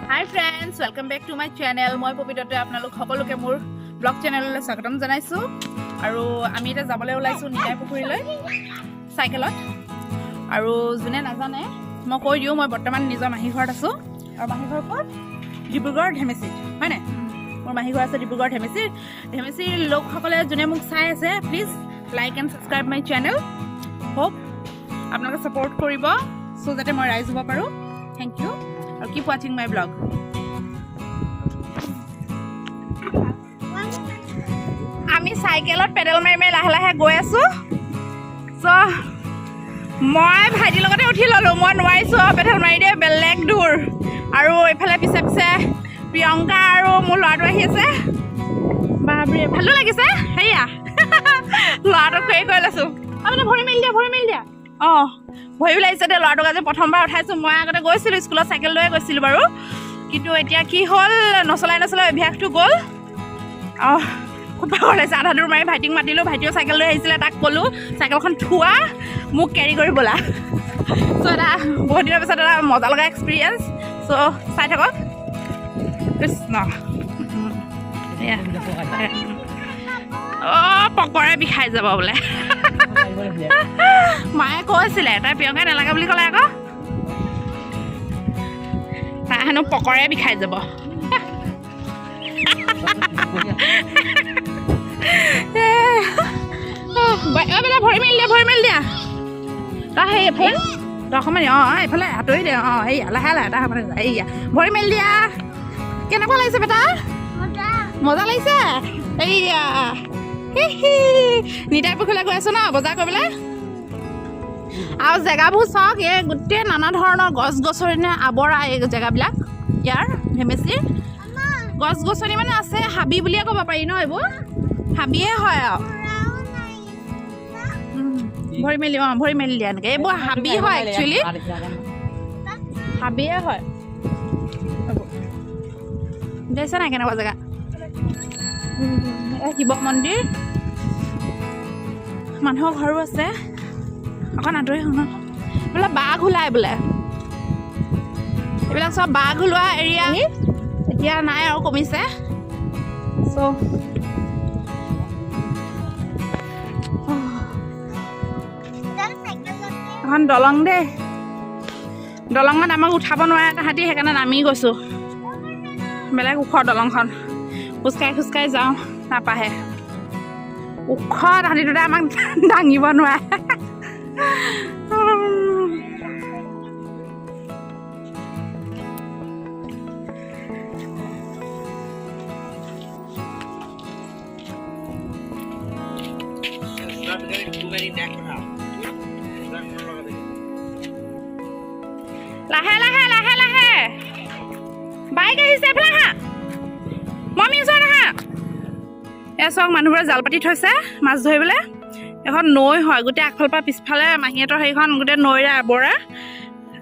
Hi friends, welcome back to my channel. মই পবিত্ৰতে আপোনালোক সকলোকে মোৰ ব্লগ চেনেললৈ স্বাগতম জনাইছোঁ। আৰু আমি এতিয়া যাবলৈ ওলাইছোঁ নিতাই পুখুৰীলৈ চাইকেলত। আৰু যোনে নাজানে মই কৈ দিওঁ, মই বৰ্তমান নিজৰ মাহী ঘৰত আছোঁ। আৰু মাহী ঘৰ ক'ত? ডিব্ৰুগড় ধেমেচিত, হয়নে? মোৰ মাহী ঘৰ আছে ডিব্ৰুগড় ধেমেচিত। ধেমেচিৰ লোকসকলে যোনে মোক চাই আছে, please like and subscribe my channel. Hope আপোনালোকে ছাপৰ্ট কৰিব, চ' যাতে মই ৰাইজ হ'ব পাৰোঁ। Thank you আৰু keep watching my blog. আমি চাইকেলত পেডেল মাৰি মাৰি লাহে লাহে গৈ আছোঁ। চ' মই ভাইটিৰ লগতে উঠি ল'লোঁ, মই নোৱাৰিছোঁ আৰু পেডেল মাৰি দিয়ে, বেলেগ দূৰ। আৰু এইফালে পিছে পিছে প্ৰিয়ংকা আৰু মোৰ ল'ৰাটো আহি আছে। বাপৰে, ভালো লাগিছে। সেয়া ল'ৰাটোক হেৰি কৰি লৈছোঁ। মানে ভৰি মেলি দিয়া, ভৰি মেলি দিয়া। অঁ, ভয়ো লাগিছে দেই। ল'ৰাটোক আজি প্ৰথমবাৰ উঠাইছোঁ। মই আগতে গৈছিলোঁ, স্কুলত চাইকেল লৈয়ে গৈছিলোঁ বাৰু, কিন্তু এতিয়া কি হ'ল, নচলাই নচলাই অভ্যাসটো গ'ল। অঁ, খুব ভাগৰ লাগিছে। আধা দূৰ মাৰি ভাইটিক মাতিলোঁ, ভাইটিও চাইকেল লৈ আহিছিলে। তাক ক'লোঁ চাইকেলখন থোৱা, মোক কেৰি কৰি ব'লা। চ' এটা বহুত দিনৰ পিছত এটা মজা লগা এক্সপিৰিয়েঞ্চ। চ' চাই থাকক। কৃষ্ণ। এয়া। অঁ, পকৰে বিষাই যাব বোলে মায়ে কৈছিলে। তাই প্ৰিয়ংকাই নালাগে বুলি ক'লে আকৌ। তাই হেনো পকৰে বিষাই যাব। অ বেটা, ভৰি মেলি দিয়া, ভৰি মেলি দিয়া। তই সেই এইফালে তই অকণমান, অঁ, এইফালে আঁতৰি দে। অঁ, এইয়া লাহে লাহে তাই মানে, এইয়া ভৰি মেলি দিয়া। কেনেকুৱা লাগিছে বেটা? মজা লাগিছে। এইয়া নিতাই পুখুৰীলৈ গৈ আছোঁ ন বজাৰ কৰিবলৈ। আৰু জেগাবোৰ চাওক, এই গোটেই নানা ধৰণৰ গছ গছনিৰে আৱৰা এই জেগাবিলাক। ইয়াৰ ধেমেচিৰ গছ গছনি মানে আছে, হাবি বুলিয়ে ক'ব পাৰি ন, এইবোৰ হাবিয়ে হয় আৰু। ভৰি মেলি, অঁ, ভৰি মেলি দিয়া এনেকৈ। এইবোৰ হাবি হয়, একচুৱেলি হাবিয়ে হয়। দেখিছে নাই কেনেকুৱা জেগা? এই শিৱ মন্দিৰ, মানুহৰ ঘৰো আছে। অকণ আঁতৰি শুন, বোলে বাঘ ওলাই বোলে। এইবিলাক চব বাঘ ওলোৱা এৰিয়া। এতিয়া নাই আৰু, কমিছে। চ' এখন দলং দেই, দলঙত আমাক উঠাব নোৱাৰে তাহাঁতি, সেইকাৰণে নামি গৈছোঁ। বেলেগ ওখ দলংখন, খোজকাঢ়ি খোজকাঢ়ি যাওঁ। তাৰপাহে ওখ, তাহাঁতি দুটাই আমাক দাঙিব নোৱাৰে। লাহে লাহে লাহে লাহে, বাইক আহিছে, এইফালে আহা, মমি ওচৰত আহা। এয়া চাওক, মানুহবোৰে জাল পাতি থৈছে মাছ ধৰিবলৈ। এখন নৈ হয়, গোটেই আগফালৰ পৰা পিছফালে মাহীহঁতৰ সেইখন গোটেই নৈৰে আৱৰা,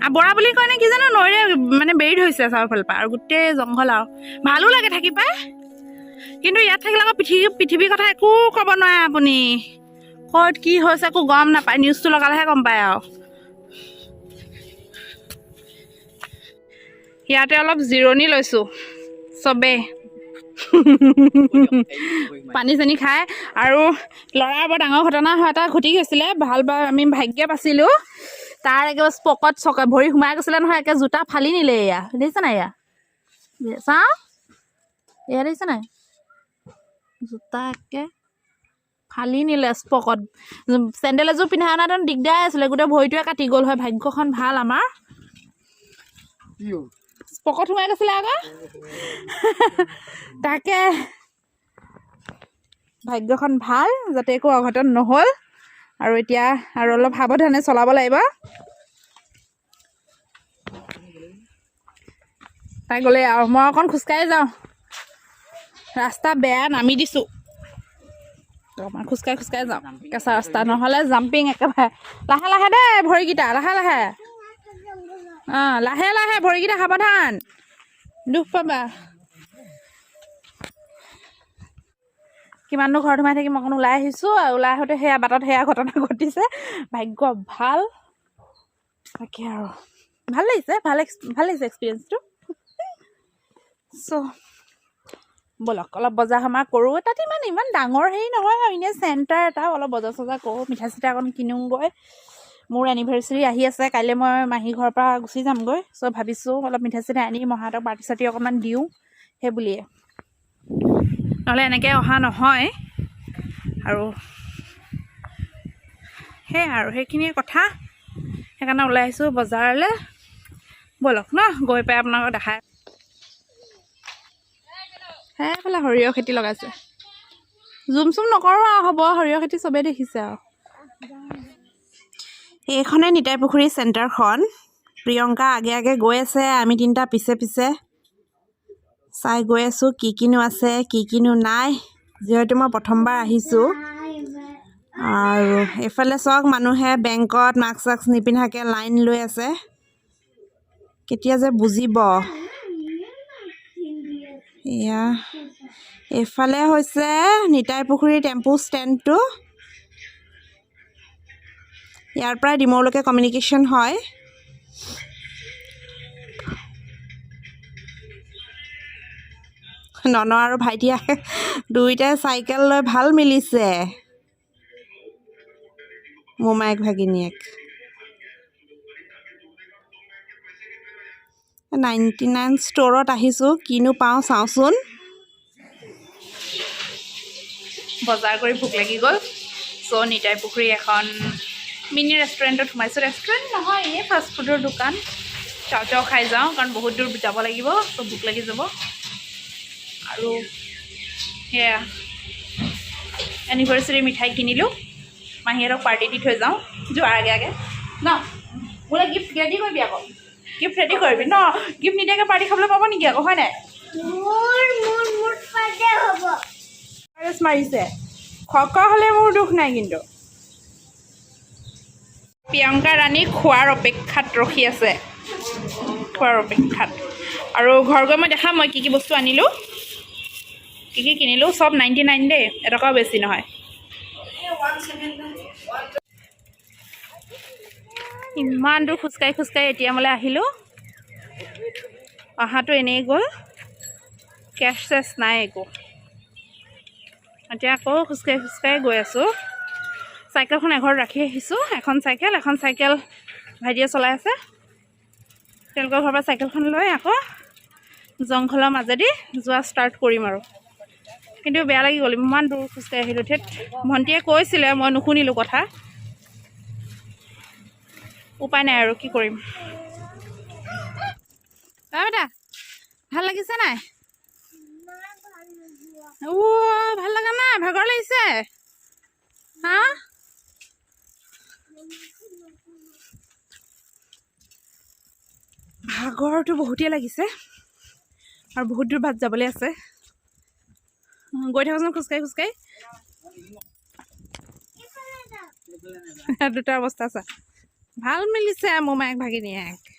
আৱৰা বুলি কয় নে কি জানো, নৈৰে মানে বেৰি ধৰিছে চাৰিওফালৰ পৰা। আৰু গোটেই জংঘল, আৰু ভালো লাগে থাকি পাই। কিন্তু ইয়াত থাকিলে আকৌ পৃথিৱীৰ কথা একো ক'ব নোৱাৰে আপুনি, ক'ত কি হৈছে একো গম নাপায়, নিউজটো লগালেহে গম পায়। আৰু ইয়াতে অলপ জিৰণি লৈছোঁ চবেই, পানী চানী খাই। আৰু ল'ৰাৰ বৰ ডাঙৰ ঘটনা হয় এটা ঘটি গৈছিলে, ভাল বা আমি ভাগ্যে বাচিলোঁ। তাৰ একেবাৰে স্পকত চকা ভৰি সোমাই গৈছিলে নহয়, একে জোতা ফালি নিলে। এয়া দেখিছে নাই? এয়া চাওঁ, এয়া দেখিছে নাই? জোতা একে ফালি নিলে স্পকত। চেণ্ডেল এযোৰ পিন্ধা অনাহেঁতেন দিগদাৰ আছিলে, গোটেই ভৰিটোৱে কাটি গ'ল হয়। ভাগ্যখন ভাল আমাৰ, স্পকত সোমাই গৈছিলে আকৌ। তাকে ভাগ্যখন ভাল যাতে একো অঘটন নহ'ল। আৰু এতিয়া আৰু অলপ সাৱধানে চলাব লাগিব। তাই গ'লে আৰু মই অকণ খোজকাঢ়ি যাওঁ, ৰাস্তা বেয়া, নামি দিছোঁ। অকণমান খোজকাঢ়ি খোজকাঢ়ি যাওঁ, কেঁচা ৰাস্তা, নহ'লে জাম্পিং একেবাৰে। লাহে লাহে দেই, ভৰিকেইটা লাহে লাহে। অঁ, লাহে লাহে ভৰিকেইটা, সাৱধান, দুখ পাবা। কিমাননো ঘৰত সোমাই থাকিম, অকণ ওলাই আহিছোঁ। আৰু ওলাই আহোঁতে সেয়া বাটত সেয়া ঘটনা ঘটিছে। ভাগ্য ভাল, তাকে আৰু ভাল লাগিছে, ভাল লাগিছে এক্সপিৰিয়েঞ্চটো। চ' ব'লক, অলপ বজাৰ সমাৰ কৰোঁ। তাত ইমান ইমান ডাঙৰ হেৰি নহয় আৰু এনেই চেণ্টাৰ এটা। অলপ বজাৰ চজাৰ কৰোঁ, মিঠাই চিঠাই অকণ কিনোগৈ। মোৰ এনিভাৰ্চাৰী আহি আছে কাইলৈ, মই মাহী ঘৰৰ পৰা গুচি যামগৈ। চ' ভাবিছোঁ অলপ মিঠাই চিঠাই আনি মহাহঁতক পাৰ্টি চাৰ্টি অকণমান দিওঁ সেই বুলিয়ে, নহ'লে এনেকৈ অহা নহয়। আৰু সেয়াই আৰু সেইখিনিয়ে কথা, সেইকাৰণে ওলাই আহিছোঁ বজাৰলৈ। ব'লক ন, গৈ পাই আপোনালোকক দেখাই। সেইফালে সৰিয়হ খেতি লগাইছে। জুম চুম নকৰোঁ আৰু, হ'ব, সৰিয়হ খেতি চবেই দেখিছে আৰু। এইখনে নিতাই পুখুৰী চেণ্টাৰখন। প্ৰিয়ংকা আগে আগে গৈ আছে, আমি তিনিটা পিছে পিছে চাই গৈ আছোঁ কি কিনো আছে, কি কিনো নাই, যিহেতু মই প্ৰথমবাৰ আহিছোঁ। আৰু এইফালে চাওক, মানুহে বেংকত মাস্ক চাস্ক নিপিন্ধাকৈ লাইন লৈ আছে। কেতিয়া যে বুজিব। এয়া এইফালে হৈছে নিতাই পুখুৰী টেম্পু ষ্টেণ্ডটো। ইয়াৰ পৰাই ডিমৌলৈকে কমিউনিকেশ্যন হয়। নন আৰু ভাইটিয়ে দুয়োটাই চাইকেল লৈ ভাল মিলিছে, মোমায়েক ভাগিনীয়েক। 99 ষ্ট'ৰত আহিছোঁ, কিনো পাওঁ চাওঁচোন। বজাৰ কৰি ভোক লাগি গ'ল। চ' নিতাই পুখুৰী এখন মিনি ৰেষ্টুৰেণ্টত সোমাইছোঁ। ৰেষ্টুৰেণ্ট নহয়, এই ফাষ্ট ফুডৰ দোকান। চাও চাও খাই যাওঁ, কাৰণ বহুত দূৰ যাব লাগিব। চ' ভোক লাগি যাব। আৰু সেয়া এনিভাৰ্চাৰী মিঠাই কিনিলোঁ, মাহীহঁতক পাৰ্টি দি থৈ যাওঁ যোৱাৰ আগে আগে ন। মোলৈ গিফ্ট ৰেডি কৰিবি আকৌ, গিফ্ট ৰেডি কৰিবি ন। গিফ্ট নিদিয়াকৈ পাৰ্টি খাবলৈ পাব নেকি আকৌ, হয় নাই? মোৰ মোৰ মোৰ বাৰ্থডে হ'ব। ভাইৰাছ মাৰিছে, খকা হ'লে মোৰ দুখ নাই কিন্তু। প্ৰিয়ংকা ৰাণী খোৱাৰ অপেক্ষাত ৰখি আছে, খোৱাৰ অপেক্ষাত। আৰু ঘৰ গৈ মই দেখাম মই কি কি বস্তু আনিলোঁ, কি কি কিনিলোঁ। চব 99 দেই, এটকাও বেছি নহয়। ইমান দূৰ খোজকাঢ়ি খোজকাঢ়ি এতিয়া মোলৈ আহিলোঁ। অহাটো এনেই গ'ল, কেছ চেছ নাই একো। এতিয়া আকৌ খোজকাঢ়ি খোজকাঢ়ি গৈ আছোঁ। চাইকেলখন এঘৰত ৰাখি আহিছোঁ, এখন চাইকেল, এখন চাইকেল ভাইটিয়ে চলাই আছে। তেওঁলোকৰ ঘৰৰ পৰা চাইকেলখন লৈ আকৌ জংঘলৰ মাজেদি যোৱা ষ্টাৰ্ট কৰিম আৰু। কিন্তু বেয়া লাগি গ'ল, ইমান দূৰ খোজকাঢ়ি আহিলোঁ। ধেত, ভণ্টিয়ে কৈছিলে, মই নুশুনিলোঁ কথা। উপায় নাই আৰু কি কৰিম। অ বেটা, ভাল লাগিছে নাই? অ' ভাল লগা নাই, ভাগৰ লাগিছে। হা, ভাগৰটো বহুতেই লাগিছে আৰু বহুত দূৰ বাট যাবলৈ আছে। গৈ থাকোঁচোন খোজকাঢ়ি খোজকাঢ়ি। দুটা অৱস্থা চা, ভাল মিলিছে মোমায়েক ভাগিনীয়েক।